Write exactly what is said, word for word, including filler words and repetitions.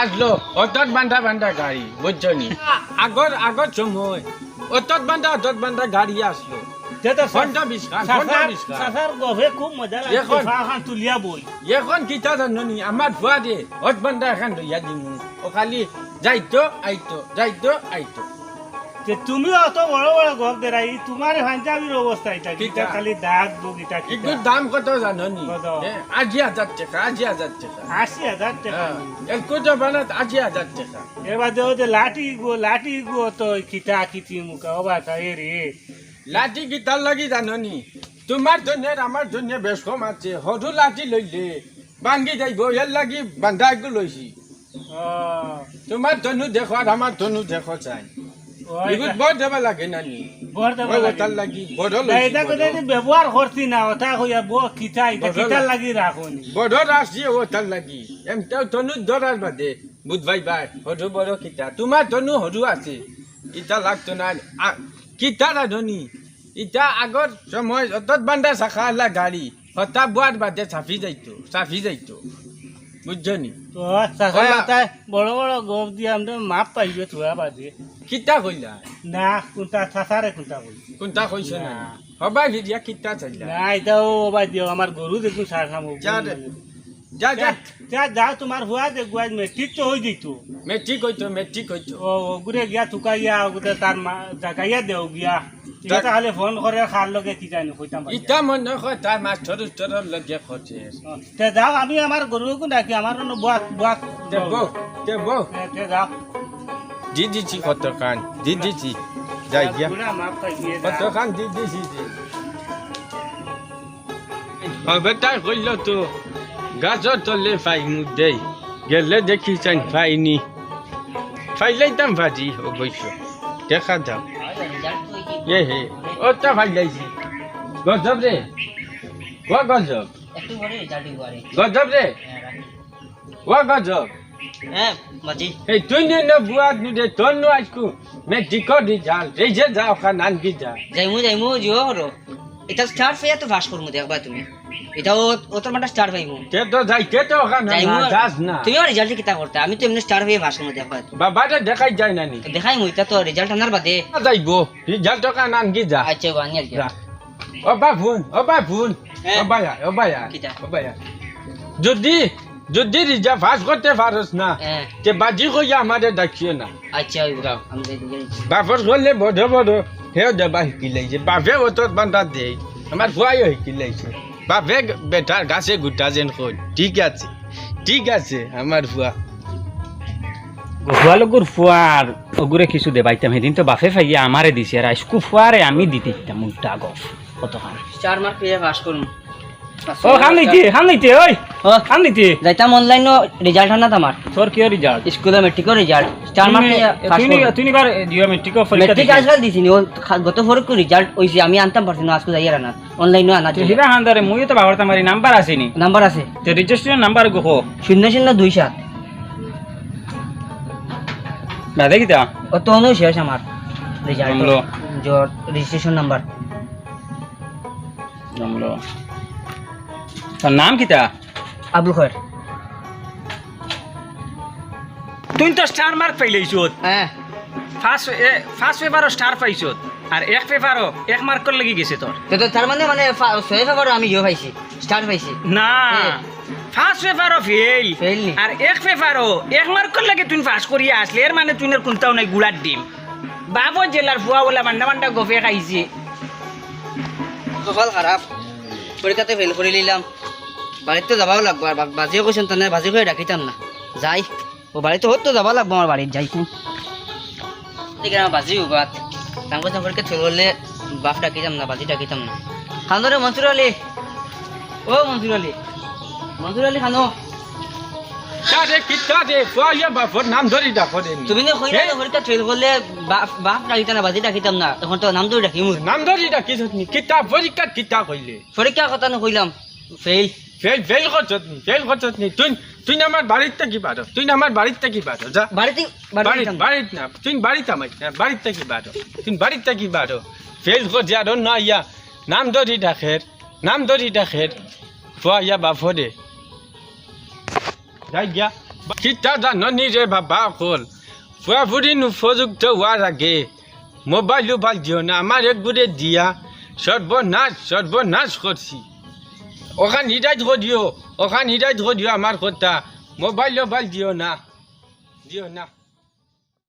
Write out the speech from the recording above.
আসলো অতত বান্দা বান্দা গাড়ি, বুঝছো নি? আগর, আগর সময় অতত বান্দা, অতত বান্দা গাড়ি আসলো। তে তো পনেরো বিশ খান, পনেরো বিশ খান। চাচার গফে খুব মজা লাগে। এখন ফাখান তুলিয়া বই। এখন কিতা জানো নি? আমার ফুয়ারে অত বান্দা এখান লইয়া দিমু। ও খালি যাইতো, আইতো, যাইতো, আইতো। তে তুমি অত বড় বড় গফ দেরাই, তোমার পাঞ্জাবির অবস্থা ইটা কিতা? কিতা খালি দাগ দুগ ইটা কিতা? এগুর দাম কত জানো নি? কত? এ, আশি হাজার টেকা, আশি হাজার টেকা। আশি হাজার টেকা? হ্যাঁ, একটু জমানাত আশি হাজার টেকা। এর বাদে ও যে লাঠি গো, লাঠি গো তো কিতা কিতি মুখা, ও বাতা, এ রে। লাঠি কিতার লাগি জানো নি? তোমার ধন্যের আমার ধন্যে বেশ কম আছে, হরু লাঠি লইলে ভাঙ্গি যাইব, এর লাগি বান্দা এগু লইছি। ও। তোমার ধনু দেখো আর আমার ধনু দেখো চাই। ও, এগুত এটা বড় দেবা লাগে না নি? বড় দেবা ওই লাগে। ওটার লাগি বড় না, লইছি, এটা বড়। কথা যে ব্যবহার করছি না, ওটা কইয়া বড় কিতা, এটা বড় কিতার লা-, লাগি রাখো নি? বড় রাখছি ওটার লাগি। এমতাও ধনু ধরার বাদে বুধ ভাই ভাই, হরু বড় কিতা? তোমার ধনু হরু আছে, ইটা লাগতো না। আ, কিতা রাধনি? ইটা আগর সময় অতত বান্দা চাকা আলা গাড়ি। হতা বুয়ার বাদে চাপি যাইতো, চাপি যাইতো। বুঝছো নি? ও, চাচা, ওলা। তাই বড় বড় গপ দিয়া আমরা মাপ পাইবে তোরা বাদে। কিতা কইলা? না, কোনটা চাচারে কোনটা কইছে? কোনটা কইছে না? না। হবাই ভিডিয়া কিতা চাইলা? না, এটাও হবাই দিও, আমার গরু দেখুন সার খামো। যা রে। যা, যা। যা, যা, তোমার ফুয়া দেখবো, আজ মেট্রিক তো হই দিত। মেট্রিক হইতো, মেট্রিক হইতো। ও, ওগুরে গিয়া তুকাইয়া, ওগুরে তার মা, জাগাইয়া দেও গিয়া। ইটা তাহলে ফোন করে কার লগে কি জানি কইতাম পারি। ইটা মনে হয় তার মাস্টার উস্টারর লগে খরচে। তে যাও, আমি আমার গরুগুন ডাকি, আমার অন্য বুয়াক, বুয়াক দেবো, দেবো। তে, তে যাও। দি দিছি কতখান, দি দিছি। যাই গিয়া। বুড়া মাপ পাই দিয়ে যাও। কতখান দি দিছি যে। ও বেটায় কইল তো, গাছর তলে পাইমু দেই। গেলে দেখি চাইন পাইনি। পাইলাইতাম পারি অবশ্য। দেখা যাক। এ হে, ওটা পাইলাইছি। গজব রে। ও গজব। একটু পরে result দিব আরে। গজব রে। হ্যাঁ, রাখি। ও গজব। হ্যাঁ, বাজি। এই তুই নে না বুয়াত নুদে, তোর নু আইজকু মেট্রিকর result। এই যে যাও, খান আনকি যা। যাইমু, যাইমু, জিও করো। এটা star পেয়ে তো পাস করমু, দেখবা তুমি। এটা ও, ও তোর মাঠে star পাইমু। তে তো যাইতে তো ওখানে যাইমু না, আর যাস না। তুমি আমার result কিতা করতে? আমি তো এমনি star পেয়ে পাস করমু, দেখবা তুমি। বাবারে দেখাই যায় না নি? দেখাইমু, এটা তো result আনার বাদে। না যাইবো, result ওখান আনকি যা। আচ্ছা, বানি আর কি। যা। ও বাপুন, ও বাপুন। হ্যাঁ। ও ভাইয়া, ও ভাইয়া, কিতা? ও ভাইয়া। যদি, যদি result পাস করতে পারস না, হ্যাঁ। তে বাজি কইয়া আমারে ডাকিও না। আচ্ছা, ওই যাও। আমি যাই, যাই। বাপর করলে বড় বড়, হেও দেবা হিকিলাইছে। বাপে অত বান্দা দেই, আমার ফুয়াইও হিকিলাইছে। বাপে বেটার গাছে গুটা যেন কই, ঠিক আছে, ঠিক আছে, আমার ফুয়া। ফুয়া লগর ফুয়ার ওগুরে কিছু দেবাইতাম, সেদিন তো বাপে পাইয়া আমারে দিছে, আর আইজকু ফুয়ারে আমি দিতে দিতাম উল্টা গফ। কতখান? Star mark পেয়ে পাস করুন। ও, খান নিতে, খান নিতে, ওই। ও। খান নিতে। যাইতাম online-ও result আনাত আমার। তোর কিও result? স্কুলো মেট্রিকর result। Star mark পেয়ে পাস করুন। তুই নি-, তুই নিবার দিও মেট্রিকর পরীক্ষা মেট্রিক দিতে। আজকাল দিছি নি, ও খা-, গত পরীক্ষার result অইছে, আমি আনতাম পারছি না, আজকে যাইয়ার আনাত। Online-ও আনাত তো যাইয়ার। হিরা হান্দারে, মুইও তো বাবার তামারি নাম্বার আছে নি? নাম্বার আছে। তো registration নাম্বার গো। শূন্য শূন্য দুই সাত। দাদা কিতা? ও তো অনু শেষ আমার। Result। জমলো। জোর registration নাম্বার। জমলো। তোর নাম কিতা? আব্দুল খয়ের। তুই তো star mark পাইলাইছত। হ্যাঁ। First, এ, first paper-ও star পাইছত। আর এক paper-ও এক mark-র লাগি গেছে তোর। তো, তো তার মানে, মানে, ফা-, ছয় paper-ও আমি ইয়ে পাইছি, star পাইছি। না। এ। First paper-ও fail। Fail নি? আর এক paper-ও এক mark-র লাগি তুই পাস করিয়া আসলে, এর মানে তুই আর কোনটাও নাই, গুড়ার ডিম। বাবর জেলার ফুয়া ওলা মান্ডা মান্ডা গফে খাইছে। কপাল খারাপ, পরীক্ষাতে fail করি নিলাম। বাড়িত তো যাবাও লাগবো, আর বা-, বাজিও কইছেন তো না, বাজি কইয়া ডাকিতাম না। যাই, ও বাড়িত হতো যাবা লাগবো আমার বাড়িত যাই। ঠিক আছে, আমার বাজি উবাত। তাঙ্গো যখন পরীক্ষা fail করলে বাপ ডাকিতাম না, বাজি ডাকিতাম না। খানো রে মনসুর আলী। ও মনসুর আলী। মনসুর আলী খানো। কিতা রে, কিতা রে? ফুয়া ইয়া বাপর নাম ধরি ডাকো রে নি। তুমি না কইলা এ? না পরীক্ষা fail করলে বাপ, বাপ ডাকিতা না, বাজি ডাকিতাম না। এখন তো নাম ধরি ডাকিমু। নাম ধরি ডাকিছত নি? কিতা পরীক্ষা কিতা কইলে? পরীক্ষার কথা না কইলাম। Fail। Fail, fail করছত নি, fail করছত নি। তুই, তুই না আমার বাড়িত থাকি বারো, তুই না আমার বাড়িত থাকি বারো, যা। বাড়িত, বাড়িত বাড়িত, যাইতাম। বাড়িত না, তুই বাড়িত আমাই না, বাড়িত থাকি বারো। তুই বাড়িত থাকি বারো। Fail করছে আর অন্য আইয়া নাম ধরি ডাকের, নাম ধরি ডাকের। ফুয়া ইয়া বাপরে। যাই গিয়া। কিতা জানো নি রে বাবা অকল, ফুয়া ফুরিন উপযুক্ত অওয়ার আগে মোবাইল উবাইল দিও না, আমার এক গুড়ে দিয়া সর্বনাশ, সর্বনাশ করছি। অখান হিদায়ত করিও, অখান হিদায়ত করিও আমার কথা, মোবাইল উবাইল দিও না, দিও না।